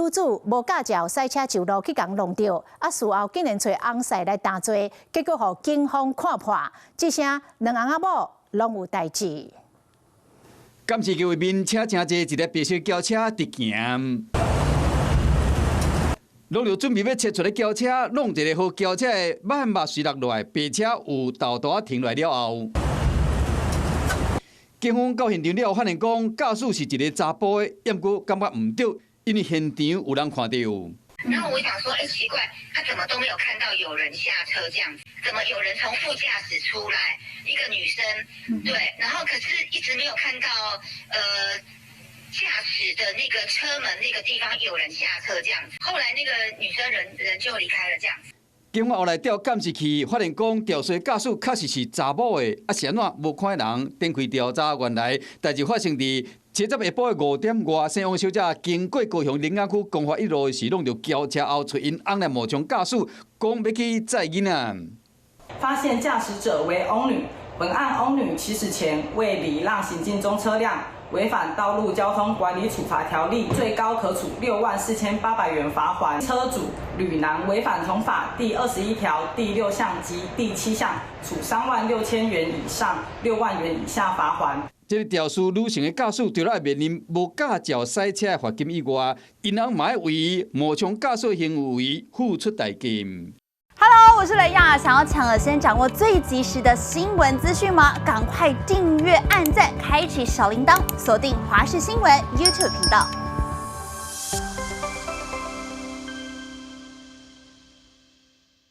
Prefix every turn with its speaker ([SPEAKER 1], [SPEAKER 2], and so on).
[SPEAKER 1] 女子無駕照駛車上路去共弄著，啊事後竟然揣翁婿來擔罪，結果予警方看破，這聲兩翁仔某攏有代誌。
[SPEAKER 2] 監視器畫面車誠濟，一个白色轎車佇行，攏著準備欲切出的轎車，弄一个予轎車的慢慢隨落落來，白車有沓沓仔停落來了後，警方到現場了後發現講，駕駛是一个查埔的，毋過感覺毋對，因為現場有人看著。
[SPEAKER 3] 然後我想說，欸，奇怪，他怎麼都沒有看到有人下車這樣子？怎麼有人從副駕駛出來？一個女生，對，然後可是一直沒有看到，駕駛的那個車門那個地方有人下車這樣子。後來那個女生人就離開了這樣子。
[SPEAKER 2] 警方後來調監視器，發現講肇事駕駛確實是查某的，啊是按怎無看人？展開調查，原來代誌發生佇七十下晡的5點外，姓王小姐經過高雄苓雅區光華一路時，挵著轎車後揣𪜶翁來冒充駕駛，講欲去載囡仔。
[SPEAKER 4] 發現駕駛者為翁女，本案翁女起始前未禮讓行進中車輛，違反道路交通管理處罰條例，最高可處64,800元罰鍰。車主呂男違反同法第21條第六項及第七項，處36,000元以上6萬元以下罰鍰。
[SPEAKER 2] 這个肇事女性的駕駛，除了會面臨無駕照駛車的罰金以外，𪜶翁嘛愛為冒充駕駛行為付出代金。
[SPEAKER 5] Hello，我是雷亞，想要搶先掌握最及時的新聞資訊嗎？趕快訂閱、按讚、開啟小鈴鐺，鎖定華視新聞 YouTube 頻道。